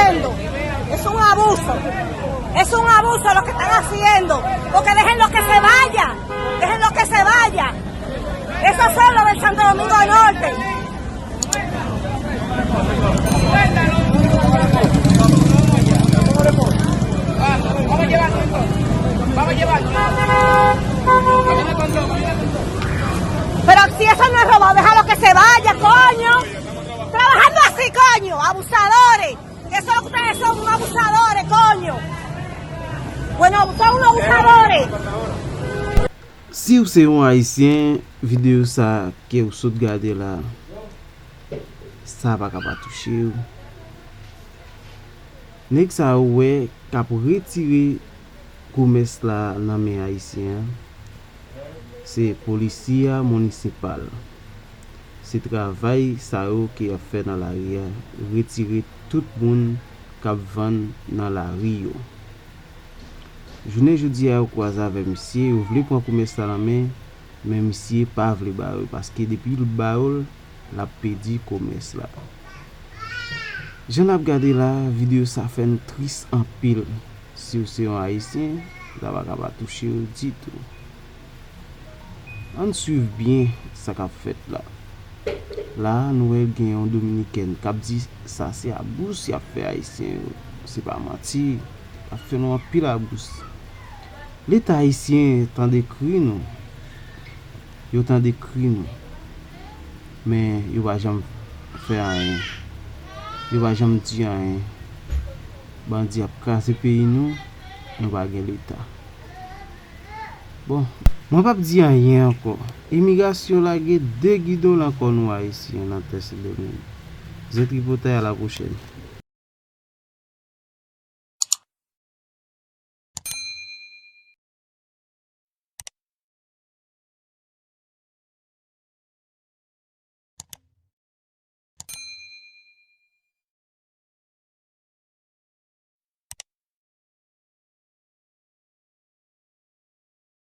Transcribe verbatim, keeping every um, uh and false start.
Es un abuso. Es un abuso lo que están haciendo. Porque déjenlo que se vaya. Déjenlo que se vaya. Esos son los del Santo Domingo Norte. Pero si eso no es robo, déjalo que se vaya, coño. Trabajando así, coño. Abusadores. Eso es lo que ustedes son, unos abusadores, coño. Bueno, son unos abusadores. Si w se yon Ayisyen, videyo sa ke w sot gade la, sa pa ka pa touche w. Nèg sa yo wè k ap retire komès la nan men Ayisyen an, se polisye a monisipal. Se travay sa yo ke y ap fè nan lari a, retire tout moun k ap vann nan lari yo. Jounen jodi a yo kwaze avè misye, yo vle pran komès la nan men, men misye pa vle ba yo l, paske depi l ba yo l, l ap pèdi komès la. Jan n ap gade la, videyo sa fè n tris anpil. Si w se yon Ayisyen, sa pa ka pa touche w ditou. Ann swiv byen sa k ap fèt la. La a, nou wè gen yon Dominikèn k ap di sa se abous y ap fè Ayisyen yo. Se pa manti, y ap fè nou anpil abous. Leta ayisyen tande kri nou. Yo tande kri nou. Men yo pa janm fè anyen. Yo pa janm di anyen. Bandi ap kraze peyi nou, nou pa gen leta. Bon, mwen p ap di anyen ankò. Imigrasyon lage de gidon lan kò nou Ayisyen nan tè Sendomeng. Zen Tripotay, a la pwochèn.